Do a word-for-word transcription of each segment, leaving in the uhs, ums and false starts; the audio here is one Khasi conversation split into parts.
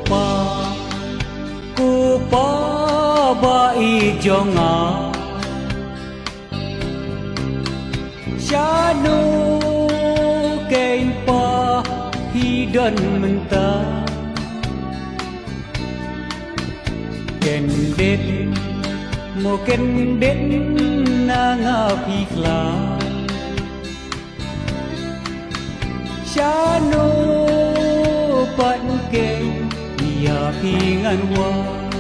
Pa, ko pa ba ïeit jong nga, shano kein pa phi don mynta? Kyndit mo kyndit na nga phi khlaiñ. Shano pat kein ïa phi ngan wad?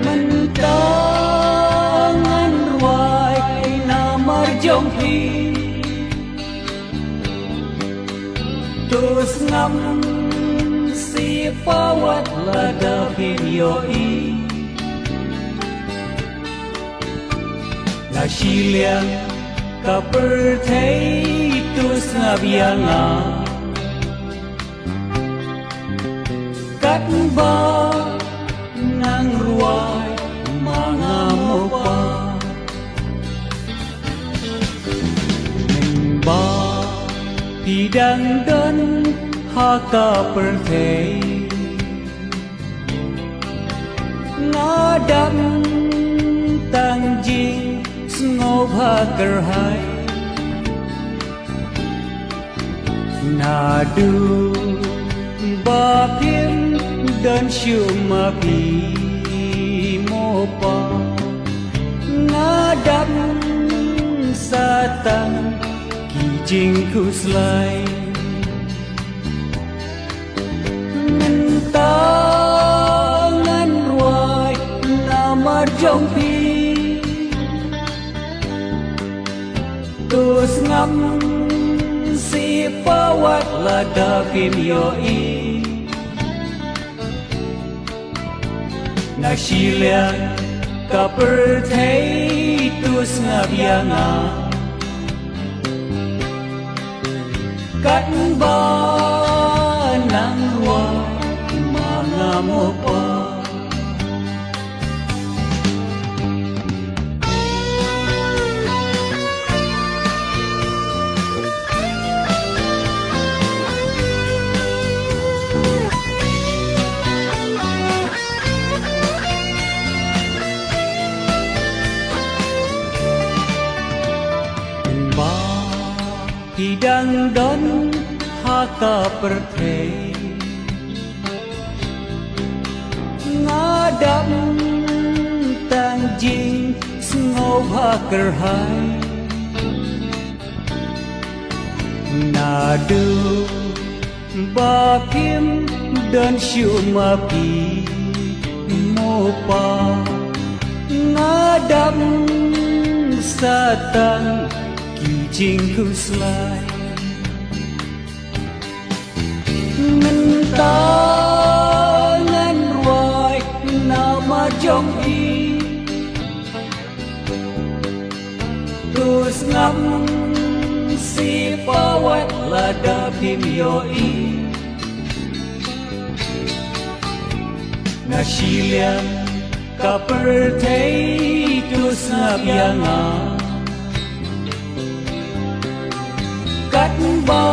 Mynta ngan rwai namar jong phi. To sngap seh pa wat lada phim ïohi. Na shiliang ka pyrthei to sngap ïa nga. Katba nang rwai ma nga mo pa. Mynba phi dang don ha ka pyrthei, nga dap tang jingsngewbha kyrhai. Naduh ba phim don shuh ma phi mo pa, nga dap sa tang ki jingkhuslai. Mynta ngan rwai namar jong phi. To sngap seh pa wat lada phim ïohi. Na shiliang ka pyrthei to sngap ïa nga. Katba nang rwai ma nga mo pa. Mynba phi dang don ha ka pyrthei, nga dap tang jingsngewbha kyrhai. Naduh ba phim don shuh ma phi mo pa, nga dap sa tang ki jingkhuslai. Mynta ngan rwai namar jong phi. To sngap seh pa wat lada phim ïohi. Na shiliang ka pyrthei to sngap ïa nga. Katba